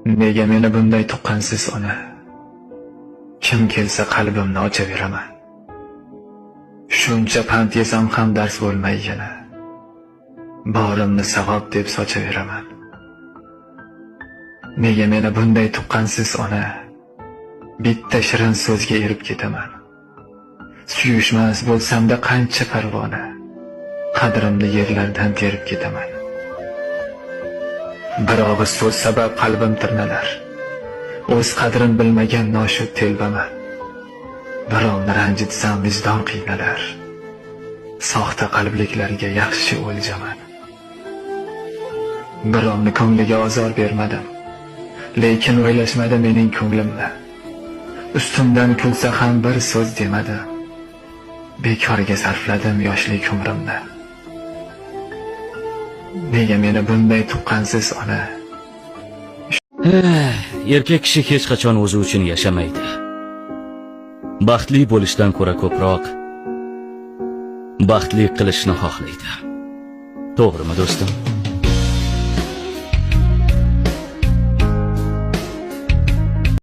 Nega meni bunday tuqqansiz, ona? Kim kelsa, qalbimni ochaveraman. Shuncha pand yesam ham dars bo'lmay yana. Borimni savob deb sochaveraman. Nega meni bunday tuqqansiz, ona? Bitta shirin so'zga erib ketaman. Suyushmas bo'lsamda qancha parvona, qadrimni yerlardan terib ketaman. Bir og'iz so'z sabab qalbim tirnalar. O'z qadrin bilmagan noshud telbaman. Birovni ranjitsam, vijdon qiynalar. Soxta qalbliklarga yaxshi o'ljaman. Birovni ko'ngliga ozor bermadim. Lekin o'ylashmadi mening ko'nglimni. Ustimdan kulsa ham bir so'z demadi. Bekorga sarfladim yoshlik umrimni. Nega meni bunday tuqqansiz, ona? Erkak kishi hech qachon o'zi uchun yashamaydi. Baxtli bo'lishdan ko'ra ko'proq baxtli qilishni xohlaydi. To'g'rimi, do'stim?